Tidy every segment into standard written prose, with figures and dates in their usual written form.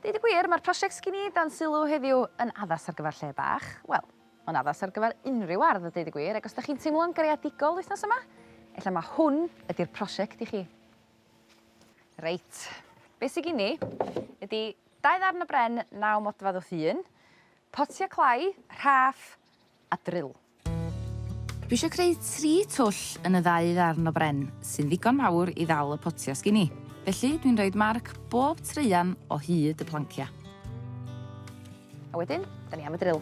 Deud y gwir ma'r prosiect sgin i dan sylw heddiw yn addas ar gyfer lle bach, wel, ma'n addas ar gyfer unrhyw ardd a deud y gwir ac os 'dach chi'n teimlo'n greadigol wythnos yma, ella ma' hwn ydi'r prosiect i chi. Reit, be' sy gin i ydi dau ddarn o bren naw modfadd wrth un, potia clai, rhaff a dril. Dwi isio creu tri twll yn y ddau ddarn o bren sy'n ddigon mawr i ddal y potia sgin i. Felly dwi'n rhoid marc bob traean o hyd y plancia. A wedyn, 'dan ni am y dril.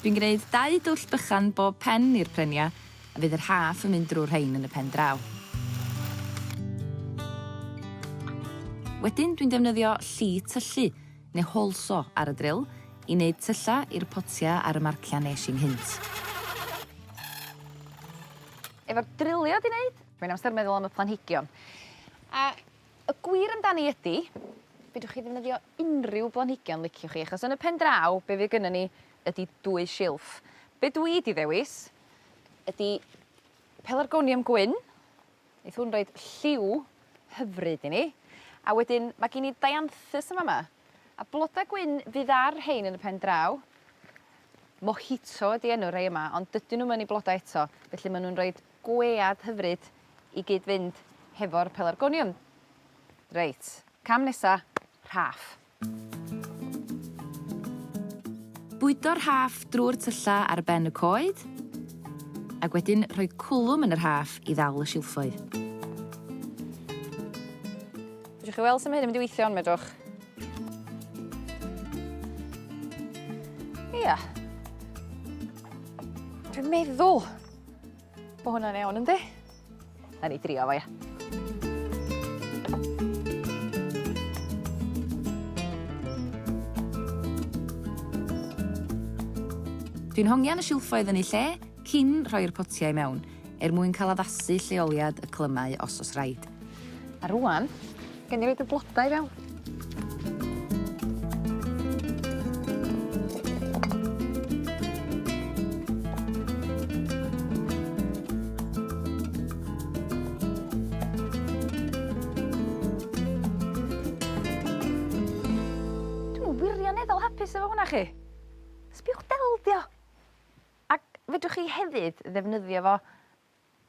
Dwi'n gneud dau dwll bychan bob pen i'r prenia a fydd y rhaff yn mynd drw'r rhein yn y pen draw. Wedyn dwi'n defnyddio lli tyllu neu hole saw ar y dril i neud tylla i'r potia ar y marcia nesh i nghynt. Efo'r drilio 'di neud, mae'n amser meddwl am y planhigion. A y gwir amdani ydi, fedrwch chi ddefnyddio unrhyw blanhigion liciwch chi, achos yn y pen draw be' fydd gynnon ni ydi dwy shilff. Be' dwi 'di ddewis ydi pelargonium gwyn, Neith hwn roid lliw hyfryd i ni. A wedyn ma' gin i dianthus yn fa' 'ma. A bloda gwyn fydd ar rhein yn y pen draw. Mojito ydi enw rhei yma ond dydyn nw'm yn 'u bloda eto felly ma' nw'n roid gwead hyfryd i gyd fynd hefo'r pelargonium. Reit, cam nesa, rhaff. Bwydo'r rhaff drwy'r tylla ar ben y coed, ac wedyn rhoi cwlwm yn y rhaff i ddal y silffoedd. Fedrwch chi weld sut ma' hyn yn mynd i weithio ond medrwch. Ia. Dwi'n meddwl bo' hwnna'n iawn yndi? Nawn ni drio fo ia. Dwi'n hongian y silffoedd yn eu lle cyn rhoi'r potiau i mewn, er mwyn cael addasu lleoliad y clymau os o's raid. A rŵan, gen i roid y blodau i fewn. Dwi'm yn wirioneddol hapus efo hwnna 'chi. Sbiwch del 'di o. Ac fedrwch chi hefyd ddefnyddio fo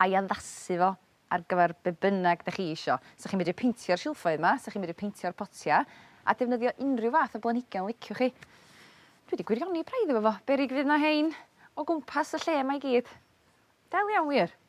a'i addasu fo ar gyfer be' bynnag 'dach chi isio. 'Sach chi'n medru peintio'r silffoedd 'ma, 'sach chi'n medru peintio'r potia' a defnyddio unrhyw fath o blanhigion liciwch chi. Dwi 'di gwirioni braidd efo fo, beryg fydd 'na hein o gwmpas y lle 'ma i gyd. Del iawn wir.